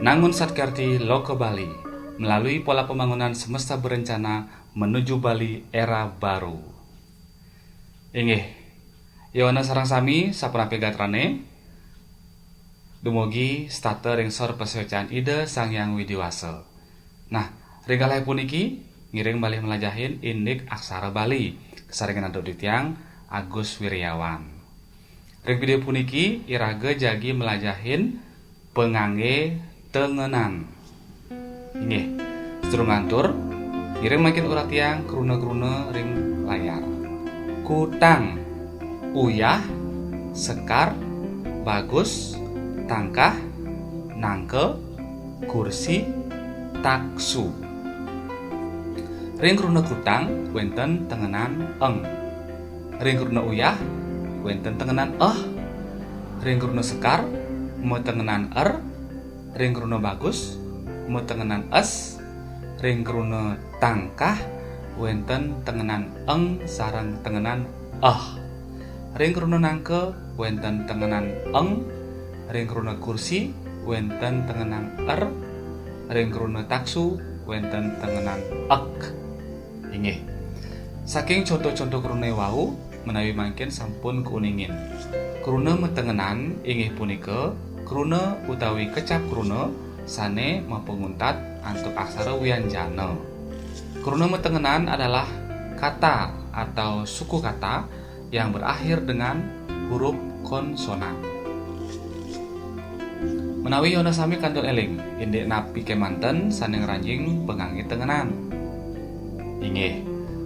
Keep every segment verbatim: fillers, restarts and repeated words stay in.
Nangun Satkerthi Loka Bali, melalui pola pembangunan semesta berencana menuju Bali era baru. Inggih, Yohanes sareng sami sapunapi gatrane, dumugi setata ring sor pasuecan Ida Sang Hyang Widi Wasa. Nah, ring kalih puniki, ngiring malih mlajahin indik aksara Bali, kasarengin antuk titiang Agus Wiryawan. Ring video puniki, iraga jagi mlajahin pangangge tengenan. Inggih, sadurung nglantur, ngiring mangkin uratiang kruna-kruna ring layar. Kutang, uyah, sekar, bagus, tangkah, nangka, kursi, taksu. Ring kruna kutang wenten tengenan eng. Ring kruna uyah wenten tengenan eh. Ring kruna sekar matengenan er. Ring kruna bagus matengenan es. Ring kruna tangkah wenten tengenan eng sareng tengenan eh. Ring kruna nangka wenten tengenan eng, ring kruna kursi wenten tengenan er, ring kruna taksu wenten tengenan ek. Inggih. Saking conto-conto kruna wau, menawi mangkin sampun kauningin. Kruna matengenan inggih punika kruna utawi kecap kruna sane mapanguntat antuk aksara wianjana. Kruna matengenan adalah kata atau suku kata yang berakhir dengan huruf konsonan. Menawi Yohanes sami kantun eling, indik napi kemanten sane ngranjing pangangge tengenan? Inggih,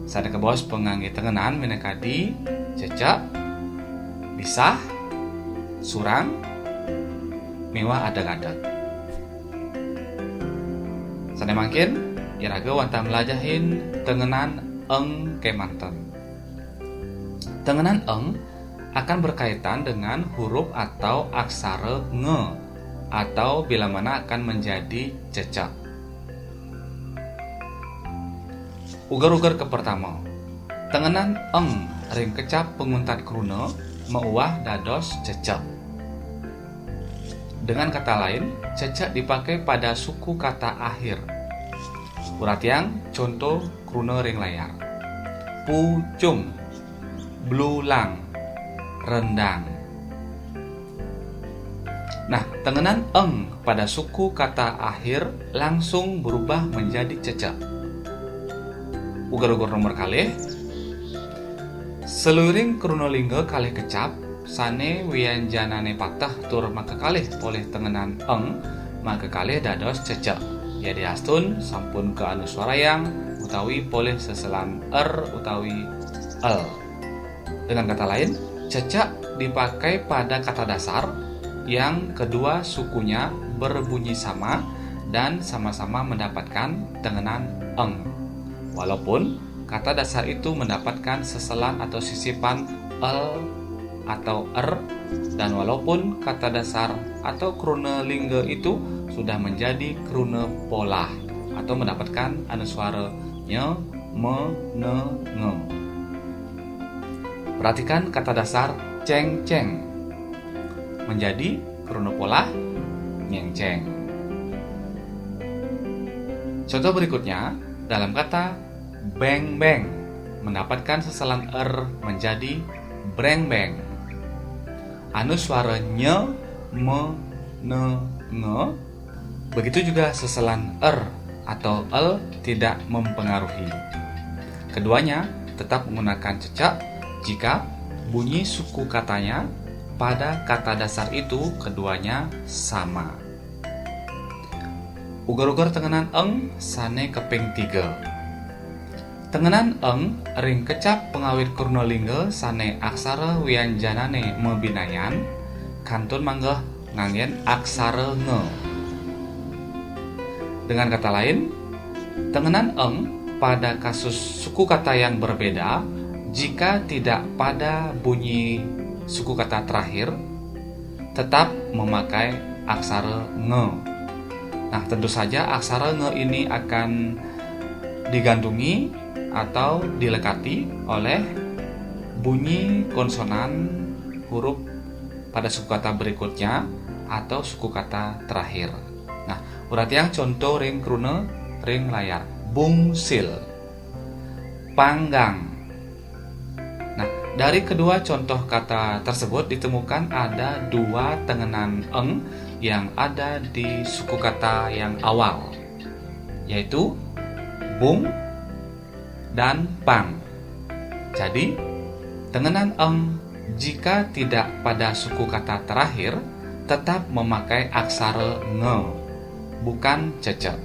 sane kabaos pangangge tengenan minakadi cecek, bisah, surang, miwah adeg-adeg. Sane mangkin, iraga wantah mlajahin tengenan eng kemanten. Tengenan eng akan berkaitan dengan huruf atau aksara nge, atau bila mana akan menjadi cecek. Uger-uger ke pertama. Tengenan eng ring kecap panguntat kruna mauah dados cecek. Dengan kata lain, cecek dipakai pada suku kata akhir. Uratiang conto kruna ring layar. Pucung, blulang, rendang. Nah, tengenan eng pada suku kata akhir langsung berubah menjadi cecek. Uger-uger nomor kalih. Saluiring kruna lingga kalih kecap, sane wianjanane pateh tur makakalih polih tengenan eng, makakalih dados cecek. Yadiastun sampun kaanuswarayang utawi polih seselan er utawi el. Dengan kata lain, cecek dipakai pada kata dasar yang kedua sukunya berbunyi sama dan sama-sama mendapatkan tengenan eng. Walaupun kata dasar itu mendapatkan seselan atau sisipan el atau er, dan walaupun kata dasar atau kruna lingga itu sudah menjadi kruna polah atau mendapatkan anuswara nye, me, ne, nge. Perhatikan kata dasar ceng-ceng menjadi kruna polah nyeng-ceng. Contoh berikutnya, dalam kata beng-beng mendapatkan seselan er menjadi breng-beng. Anuswara nye, me, ne, nge. Begitu juga seselan er atau el tidak mempengaruhi. Keduanya tetap menggunakan cecek jika bunyi suku katanya pada kata dasar itu keduanya sama. Uger-uger tengenan eng sane kaping tiga. Tengenan eng ring kecap pangawit kruna lingga sane aksara wianjanane mabinayan kantun manggeh nganggen aksara nge. Dengan kata lain, tengenan eng pada kasus suku kata yang berbeda jika tidak pada bunyi suku kata terakhir, tetap memakai aksara nge. Nah, tentu saja aksara nge ini akan digantungi atau dilekati oleh bunyi konsonan huruf pada suku kata berikutnya atau suku kata terakhir. Nah, Perhatian contoh ring kruna ring layar. Bungsil. Panggang. Nah, dari kedua contoh kata tersebut ditemukan ada dua tengenan eng yang ada di suku kata yang awal, yaitu bung dan pang. Jadi, tengenan eng jika tidak pada suku kata terakhir tetap memakai aksara nge, bukan cecek.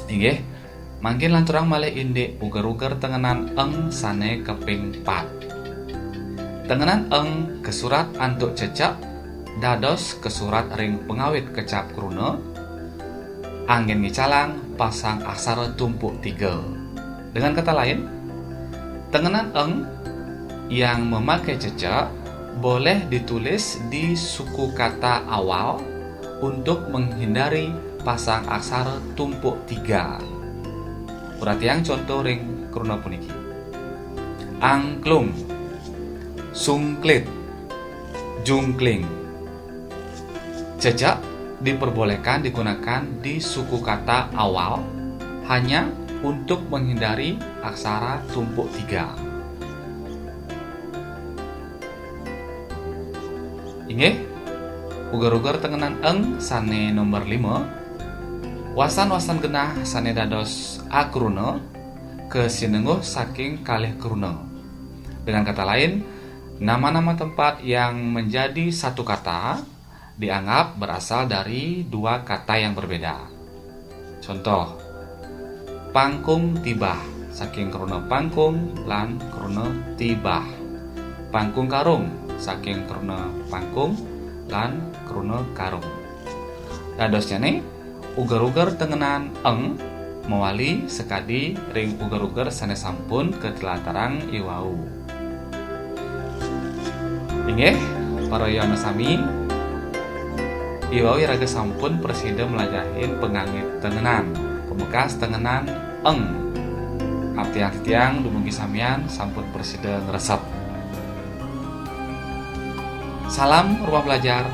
Inggih, mangkin lanturang malih indik uger-uger tengenan eng sane kaping pat. Tengenan eng kasurat antuk cecek dados kasurat ring pangawit kecap kruna, anggen ngicalang pasang aksara tumpuk tiga. Dengan kata lain, tengenan eng yang memakai cecek boleh ditulis di suku kata awal untuk menghindari pasang aksara tumpuk tiga. Perhatian contoh ring kruna puniki. Angklung, sungklit, jungkling. Cecek diperbolehkan digunakan di suku kata awal hanya untuk menghindari aksara tumpuk tiga. Inggih, uger-uger tengenan eng sane nomor lima, wasan-wasan genah sane dados akruna, kasinengguh saking kalih kruna. Dengan kata lain, nama-nama tempat yang menjadi satu kata dianggap berasal dari dua kata yang berbeda. Contoh, pangkung tibah saking kruna pangkung lan kruna tibah. Pangkung karung saking kruna pangkung lan kruna karung. Dadosnyane, uger-uger tengenan eng mawali sakadi ring uger-uger sane sampun katlatarang iwau. Inggih, para yowana sami, iwau iraga sampun prasida mlajahin pangangge tengenan, pamekas tengenan eng. Aptiang titiang dumugi samian sampun prasida ngresep. Salam Rumah Belajar,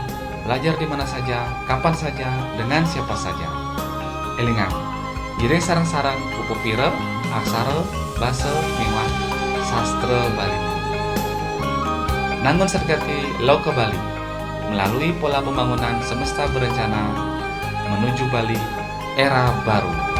belajar di mana saja, kapan saja, dengan siapa saja. Elingang, ngiring sareng-sareng pupupira aksara, basa, miwah sastra Bali. Nangun sergati Loka Bali melalui pola pembangunan semesta berencana menuju Bali era baru.